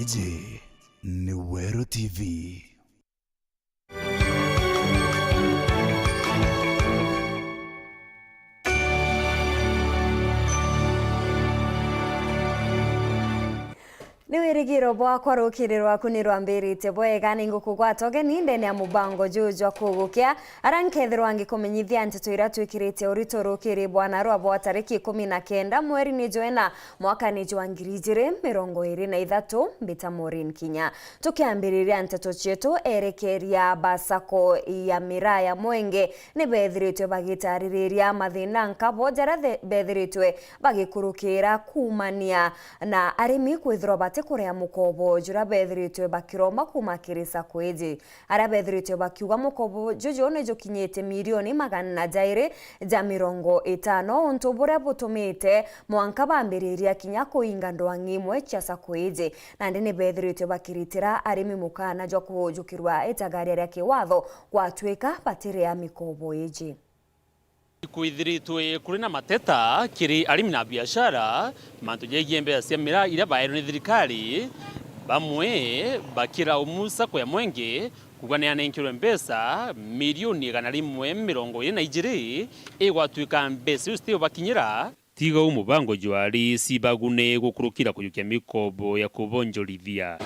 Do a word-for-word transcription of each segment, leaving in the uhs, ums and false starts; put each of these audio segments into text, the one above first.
Iji ni Weru T V. Ni wirigiro bwakwa rukiri rwaku ni rwambiritie bwega. Ni ngukugwata ugeni ndene ya mubango juju jwa kugukia, aria nkethirwa ngikumenyithia nteto iria twikirite urito rukiri bwana rwa bwa tariki ikumi na kenda mweri ni jwa ina mwakani jwa ngiri ijiri mirongo iri na ithatu. Mbita Maureen Kinya. Tukiambiriria nteto cietu, erekeria ba sacco ya miraa ya Mwenge ni bethiritwe bagitaririria mathina nkabo jaria the-, bethiritwe bagikurukira kuumania na arimi kwithirwa batikurea mukobo juria bethiritwe bakiromba kuuma kiri sacco iji. Aria bethiritwe bakiuga mukobo juju ni jukinyite milioni magana jairi ja mirongo itano, untu buria butumite mwanka bambiriria kinya kuinga ndwang'i imwe cia sacco iji. Nandi ni bethiritwe bakiritira arimi mukana jwa kujukirwa itagaria ria kiwatho gwatuika batirea mikobo iji. Kwithiritwe kuri na mateta kiri arimi na biashara mantu jegie mbeca cia miraa iria baerwe ni thirikari, bamwe bakiraumu sacco ya Mwenge kuuga ni yanenkirwe mbeca milioni igana rimwe mirongo iri na ijiri, igwatuika mbeca iu citiubakinyira. Tiga uu mubango jwa arisi bagune gukurukira kujukia mikobo ya kubonjorithia.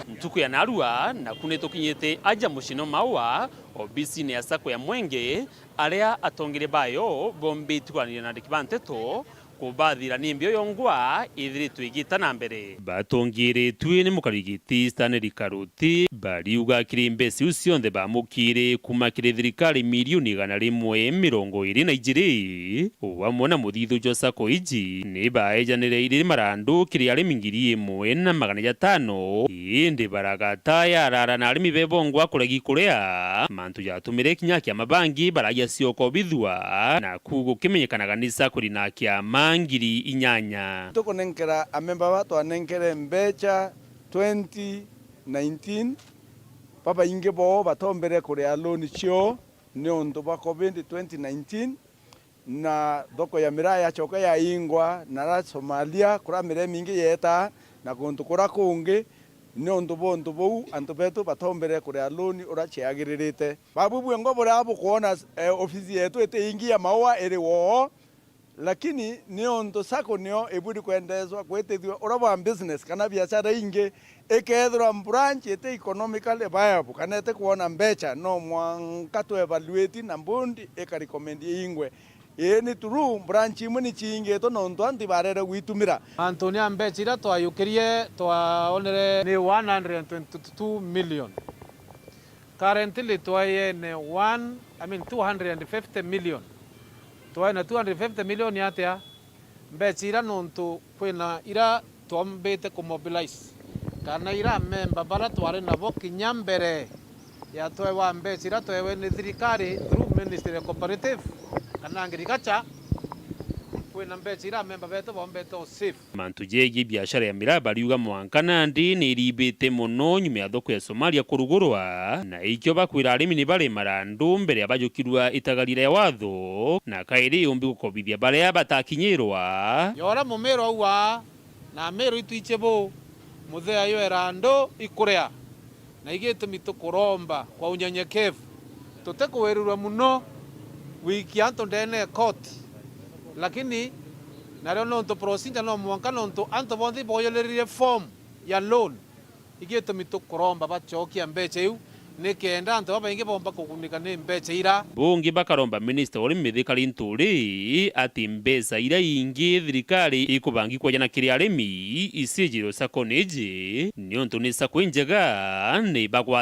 Ntuku ya narua naku ni tukinyite aja mucino Maua, obisine ya sacco ya Mwenge, aria atongeria bayo bombite kwaraniria na andiki ba nteto kubathira ni mbio yongwa ithiritwe igita na mbere. Batongiritue ni mukarigiti Stanley Karuti, bariuga kiri mbeca iu cionthe bamukire kuuma kiri thirikari milioni igana rimwe mirongo iri na ijiri, o amwe na muthithu jwa sacco iji, ni baejanire iri marandu kiri arimi ngiri imwe na magana jatano, indi baragata yarara na arimi bebongwa kuregi kuria, mantu jatumire kinya kiama bangi baragia cioko bithua, naku gukimenyekanaga ni sacco iri na kiama ngiri inyanya. Tukunenkera amemba ba twanenkere mbeca twenty nineteen, babaingi boo batombere kuria loan cioo niuntu bwa covid twenty nineteen, na thoko ya miraa yacoka yaingwa, na ra Somalia, kura miraa mingi yeetaa, na kuntu kura kungi, niuntu bwa untu buu antu betu batombere kuria loan uria ciagiririte. Babu bwengwa buria bukwona, eh, ofisi yetu itiingi ya Maua iri woo, lakini niuntu sacco nio iburi kwendeeswa kwitithua uria bwa business kana biashara ingi, ikethirwa branch iti economically viable kana itikwona mbeca, no mwanka tu evaluate na board ikarecommend iingwe. Ii ni true, branch imwe ni ciingitwe nontu antu ibarere gwitumira. Mantuni a mbeca iria twayukirie twaonere ni one hundred and twenty-two million. Currently twaiyene one, I mean, two hundred and fifty million. Twaina two hundred fifty million atia? Mbeca ira nontu kwina ira twombite kumobilize, kana ira amemba bara twari nabo kinya mbere ya twewa mbeca ira twewe ni thirikari through Ministry of Cooperative kana Agriculture, kwina mbeca ira amemba betu bombete o save. Mantu jegie biashara ya miraa bariuga mwanka nandi ni iribite mono nyuma ya thoko ya Somalia kurugurwa, na ikio bakwira arimi ni bari marandu mbere ya bajukirwa itagari ria watho, na kairi yumbi gukobithia baria batakinyirwa. Yora mumiro uwa, na miro itu ichi bu, muthea yo irandu ikuria. Na igitumi tukuromba kwa unyenyekevu, tutikuwirirua muno gwikia antu ndene ya koti, lakini nario nontu procedure no mwanka nontu antu bonthe iboyuririre form ya loan, igitumi tukuromba bacokia mbeca iu, nikenda antu babaingi bomba kugunika ni mbeca ira. Bungi bakaromba minista wa urimi Mithika Linturi ati mbeca iria ingi thirikari ikubangi kwejana kiri arimi iciijirwe sacco-ini iji, niuntu ni sacco injega, ni bagwa